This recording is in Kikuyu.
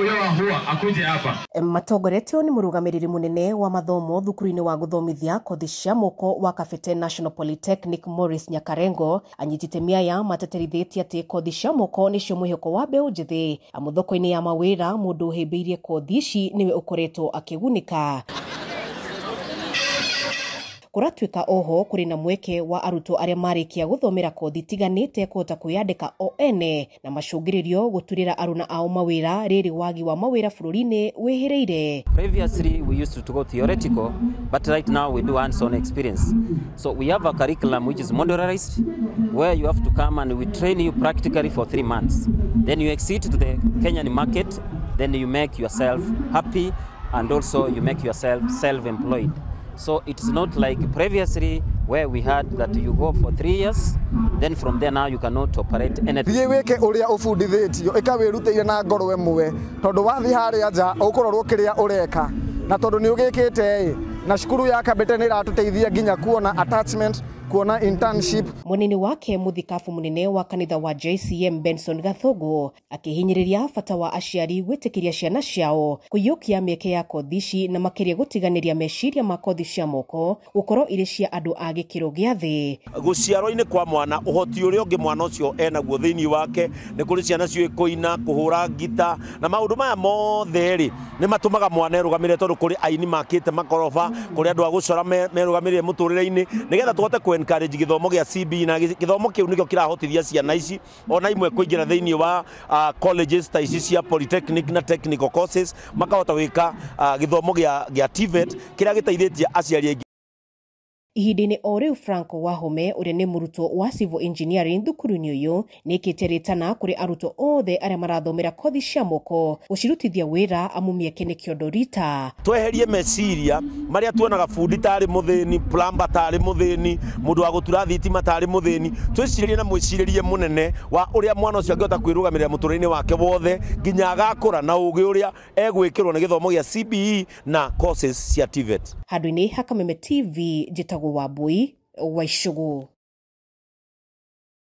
Huyo wa hua akuje hapa. Matongoretio ni murugamiriri munene wa mathomo thukuru-ini wa guthomithia kothi cia moko wa Kabete National Polytechnic Maurice Nyakarengo anyitite miaya mateterithitie ati kothi cia moko nicio mwihoko wa mbeũ njithi amu thoko-ini ya mawira mundu uhimbiirie kothi ici niwe ukoretwo akigunika. Kũratuĩka oho kũrĩ na mweke wa arutwo arĩa marĩkia gũthomera kothi tiganĩte kũhota kwĩyandĩka o ene na macũngĩrĩrio gũturĩra aruna ao mawĩra rĩrĩ wagi wa mawĩra bũrũri-inĩ wĩhĩrĩire. Previously we used to go theoretical, but right now we do hands-on experience. So we have a curriculum which is modularized, where you have to come and we train you practically for 3 months. Then you exit to the Kenyan market, then you make yourself happy and also you make yourself self-employed. So it's not like previously where we had that you go for 3 years, then from there now you cannot operate anything. Thiĩ wĩke ũrĩa ũbundithĩtio, ĩka wĩrutĩire na ngoro ĩmwe, tondũ wathiĩ harĩa nja ũkũrorwo kĩrĩa ũreka, na tondũ nĩ ũgĩkĩte ĩ, na cukuru ya Kabete nĩ ĩratũteithia nginya kuona attachment, kuona internship. Munini wake muthikabu munene wa kanitha wa JCM Benson Gathogo akihinyiriria bata wa aciari gwitikiria ciana ciao kuyukia mieke ya kothi ici na makiria gutiganiria meciria ma kothi cia moko gukorwo iri cia andu a gikiro gia thi. Guciarwo-ini kwa mwana uhoti uria ungi mwana ucio enaguo thiini wake ni kuri ciana ciuĩ kuina, kuhura ngita na maundu maya mothe ri ni matumaga mwana erugamire tondu kuri aini makite makoroba, kuri andu a gucora merugamirire muturire-ini nigetha tuhote ku encourage githomo gia CBE na githomo kiu nikio kirahotithia ciana ici ona imwe kuingira thiini wa colleges ta ici cia polytechnic na technical courses makahota gwika githomo gia TVET kiria giteithitie aciari aingi. Ihinda-inĩ o rĩu Franco Wahome ũrĩa nĩ mũrutwo wa civil engineering thukuru-inĩ ũyũ nĩĩkĩte rĩtana kũrĩ arutwo othe arĩa marathomera kothi cia moko gũcirutithia wĩra amu mĩeke nĩ kĩondo rita. Tweherie meciria marĩa tuonaga bundi tarĩ mũthĩni, plumber tarĩ mũthĩni, mũndũ wa gũtura thitima tarĩ mũthĩni, twĩcirĩrie na mwĩcirĩrie mũnene wa ũrĩa mwana ũcio angĩhota kwĩrũgamĩrĩra mũtũrĩre-inĩ wake wothe nginya agakũra na ũgĩ ũrĩa egwĩkĩrwo nĩ gĩthomo gĩa CBE na courses cia TVET. Handũ-inĩ ha Kameme TV njĩtagwo Wambui wa Icũgũ.